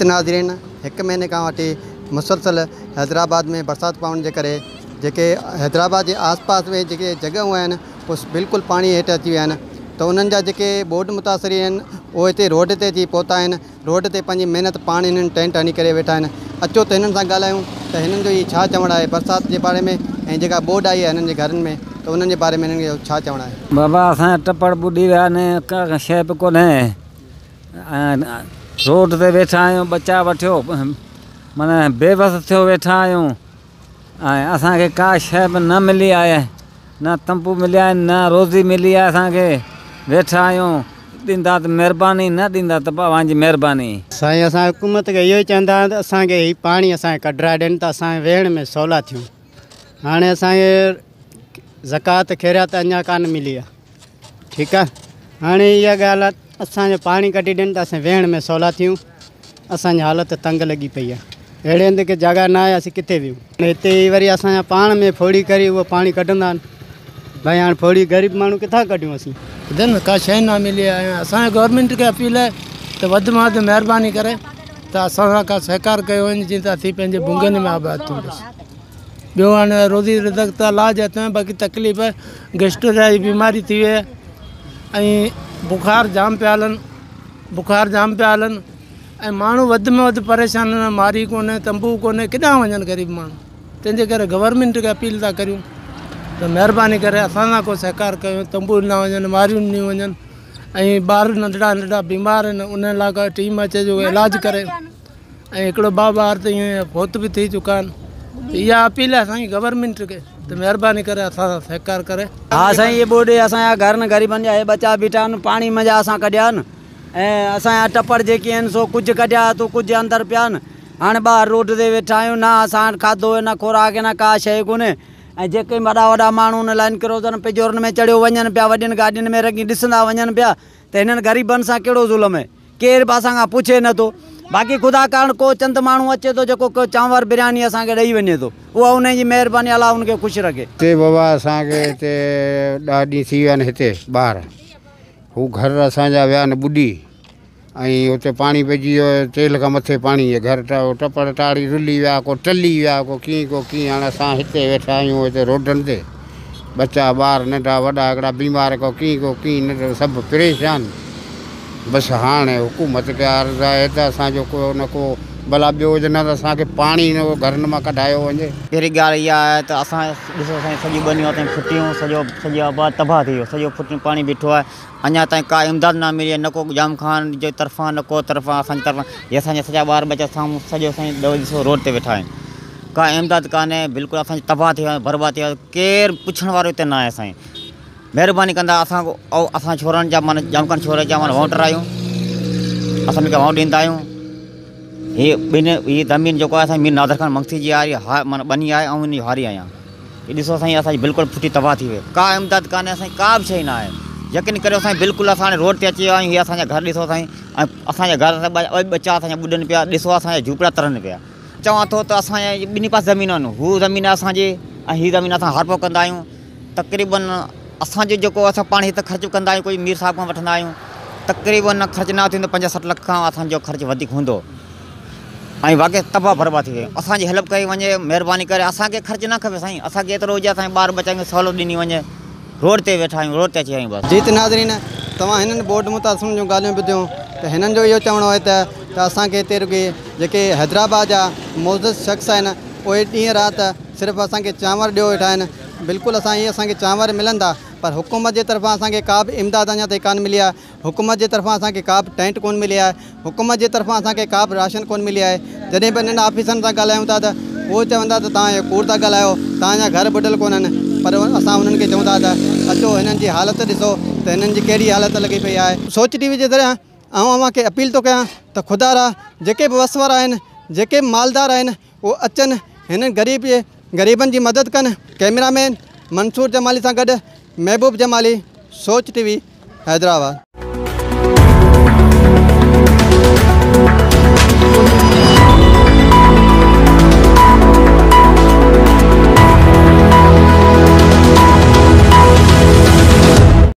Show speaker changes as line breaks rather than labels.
ته ناظرين هڪ مهيني کان وٺي مسلسل حيدرآباد ۾ برسات پوڻ جي ڪري جيڪي حيدرآباد جي آس پاس ۾ جيڪي جڳهيون آهن اهي بلڪل پاڻي هيٺ اچي ويا آهن ته انهن جا جيڪي ٻوڏ متاثرين آهن اهي هتي روڊ تي اچي پهتا آهن روڊ تي پنهنجي محنت پاڻ هنن ٽينٽ هڻي ڪري ويٺا آهن اچو ته هنن سان ڳالهايون ته هنن جو هي ڇا چوڻ آهي برسات جي باري ۾ ۽ جيڪا ٻوڏ آئي آهي هنن جي گهرن ۾ ته انهن جي باري ۾ هنن جو ڇا چوڻ آهي.
بابا اسان جا ٽپڙ ٻڏي ويا آهن ڪا شيء به ڪونهي ۽ روڊ تي ويٺا آهيون ٻچا وٺيو معنيٰ بيوس ٿيو ويٺا آهيون ۽ اسان کي ڪا شيء به نه ملي آهي نه تنبو مليا آهن نه روزي ملي آهي اسان کي ويٺا آهيون ڏيندا ته مهرباني نه ڏيندا ته به اوهان جي مهرباني.
سائين اسان حڪومت کي اهو ئي چوندا آهيون ته اسان کي هي پاڻي اسان کي ڪڍرائي ڏين ته اسان ويهڻ ۾ سولا ٿيون هاڻي اسان کي زڪوات خيرات اڃا ڪانه ملي آهي ٺيڪ آهي هاڻي اها ڳالهه آهي اسان جو پاڻي ڪڍي ڏين ته اسين ويهڻ ۾ سولا ٿيون اسان جي حالت تنگ لڳي پئي آهي اهڙي هنڌ ڪي جڳهه نه آهي اسين ڪٿي ويهون هتي ئي وري اسان جا پاڻ ۾ ڦوڙي ڪري اهو پاڻي ڪڍندا آهن ڀائي هاڻي ڦوڙي غريب ماڻهو ڪٿان ڪڍيون اسين.
ٻڌن ڪا شيء نه ملي آهي ۽ اسان جي گورنمينٽ کي اپيل آهي ته وڌ مان وڌ مهرباني ڪري ته اسان سان ڪا سهڪار ڪيو وڃي جيئن ته اسين پنهنجي بنگن ۾ آباد ٿيون بس ٻيو هاڻي روزي رزق ته الله جي هٿ ۾ باقي تڪليف گيسٽرا جي بيماري ٿي وئي آهي ۽ بخار جام پيا هلن بخار جام پيا هلن ۽ ماڻهو وڌ ۾ وڌ پريشان آهن ماري ڪونهي تنبو ڪونهي ڪيڏانهن وڃن غريب ماڻهو تنهن جي ڪري گورنمينٽ کي اپيل ٿا ڪريون ته مهرباني ڪري اسان سان ڪو سهڪار ڪيو تنبو ڏنا وڃن ماريون ڏنيون وڃن ۽ ٻار ننڍڙا ننڍڙا بيمار آهن انهن لاء ڪا ٽيم اچي جو علاج ڪري ۽ هڪڙو ٻه ٻار ته ائين فوت به ٿي چڪا آهن اها اپيل آهي اسان جي گورنمينٽ کي ته مهرباني ڪري اسان سان سهڪار ڪري.
ها سائين هي ٻوڏ اسان جا گهر نه غريبن جا هي ٻچا بيٺا آهن پاڻي منجهان اسان ڪڍيا آهن ۽ اسان جا ٽپڙ جيڪي آهن سو ڪجهه ڪڍيا اٿو ڪجهه اندر پيا آهن هاڻي ٻاهر روڊ تي ويٺا آهيون نه اسان وٽ کاڌو نه خوراڪ نه ڪا شيء ڪونهي ۽ جيڪي وڏا وڏا ماڻهو ان لينڊ ڪروزرن پيجورن ۾ چڙهيو وڃن پيا وڏين گاڏين ۾ رڳي ڏسندا وڃن پيا ته هنن غريبن سان ڪهڙو ظلم آهي ڪير به اسان کان پڇي نه ٿو. باقي خدا ڪارڻ ڪو چند ماڻهو اچي ٿو جيڪو ڪو چانور برياني اسان کي ڏئي وڃي ٿو اها انهي جي مهرباني الله ان کي خوش رکي.
هتي بابا اسان کي هتي ڏهه ڏينهن ٿي ويا آهن هتي ٻاهر هو گهر اسان جا ويا آهن ٻڏي ۽ اتي پاڻي پئجي ويو چيلهه کان مٿي پاڻي گهر ٽپڙ ٽاڙي رلي ويا ڪو ٽلي ويا ڪو ڪيئن ڪو ڪيئن هاڻي اسان هتي ويٺا آهيون هتي روڊن تي ٻچا ٻار ننڍا وڏا هڪڙا بيمار ڪو ڪيئن ڪو ڪيئن ننڍڙو سڀ پريشان بس هاڻي حڪومت کي عرض آهي ته اسان جو ڪو نه ڪو ڀلا ٻيو هجي نه ته اسان کي پاڻي نه گهرن مان ڪڍايو وڃي.
پهرين ڳالهه اها آهي ته اسان ڏسو اسان جون سڄيون ٻنيون اسان جون ڦٽيون سڄو سڄي آباد تباهه ٿي ويو سڄو ڦٽيون پاڻي بيٺو آهي اڃا تائين ڪا امداد نه ملي آهي نه ڪو ڄام خان جي طرفان نه ڪو طرفان اسان جي طرفان هي اسان جا سڄا ٻار ٻچا سامهون سڄو اسان جي ڏسو روڊ تي ويٺا آهن ڪا امداد ڪانهي بلڪل اسان تباهه ٿي ويا آهيون برباد ٿي ويا آهيون ڪير پڇڻ وارو هتي نه آهي سائين مهرباني ڪندا اسان او اسان ڇورن جا معنيٰ ڄام خان ڇوري جا معنيٰ ووٽر آهيون اسان کي ووٽ ڏيندا آهيون هي ٻن هي زمين جيڪو آهي اسان مير نادر خان مگسي جي آهي ها معنيٰ ٻني آهي آئون ان جو هاري آهيان هي ڏسو سائين اسان جي بلڪل ڦٽي تباهه ٿي وئي ڪا امداد ڪانهي اسان جي ڪا به شيء نه آهي يقين ڪريو سائين بلڪل اسان هاڻي روڊ تي اچي ويا آهيون هي اسان جا گهر ڏسو سائين ۽ اسان جا گهر ٻچا اسان جا ٻڏن پيا ڏسو اسان جا جهوپڙا ترن پيا چوان ٿو ته اسان جي ٻنهي پاسي زمينون آهن هو زمين اسان جي ۽ هي زمين اسان هارپو ڪندا آهيون تقريبن اسان جو جيڪو اسان پاڻ هت خرچ ڪندا آهيون ڪجهه مير صاحب کان وٺندا آهيون تقريبن خرچ نه ٿيندو 50 60 لک کان اسان جو خرچ وڌيڪ هوندو ۽ واقعي تباهه برباد ٿي ويو اسان جي هيلپ ڪئي وڃي مهرباني ڪري اسان کي خرچ نه کپي سائين اسان کي ايترو هجي اسان جي ٻار ٻچن کي سهولت ڏني وڃي روڊ تي ويٺا آهيون روڊ تي اچي ويا آهيون بس.
جي ته ناظرين توهان هنن ٻوڏ متاثرن جون ڳالهيون ٻڌيون ته هنن جو اهو چوڻ آهي ته ته اسان کي هتي رڳي جيڪي حيدرآباد جا معزز شخص آهن اهي ڏينهن رات صرف اسان کي چانور ڏيو ويٺا آهن بلڪل اسان هي اسان کي چانور ملن ٿا پر حڪومت جي طرفان اسان کي ڪا به امداد اڃا تائين ڪانه ملي آهي حڪومت جي طرفان اسان کي ڪا به ٽينٽ ڪونه ملي آهي حڪومت جي طرفان اسان کي ڪا به راشن ڪونه ملي آهي جڏهن به انهن آفيسرن سان ڳالهايون ٿا ته اهو چون ٿا ته توهان اهو ڪوڙ ٿا ڳالهايو توهان جا گهر ٻڏل ڪونهن پر اسان انهن کي چئون ٿا ته اچو هنن جي حالت ڏسو ته هنن جي ڪهڙي حالت لڳي پئي آهي. سوچ ٽي وي جي ذريعي آئون اوهان کي اپيل ٿو ڪيان ته خدا را جيڪي به وس وارا آهن جيڪي به مالدار آهن اهي اچن هنن غريب غريبن جي مدد ڪن ڪئميرا مين منصور جمالي سان گڏ محبوب جمالي سوچ ٽي وي حيدرآباد.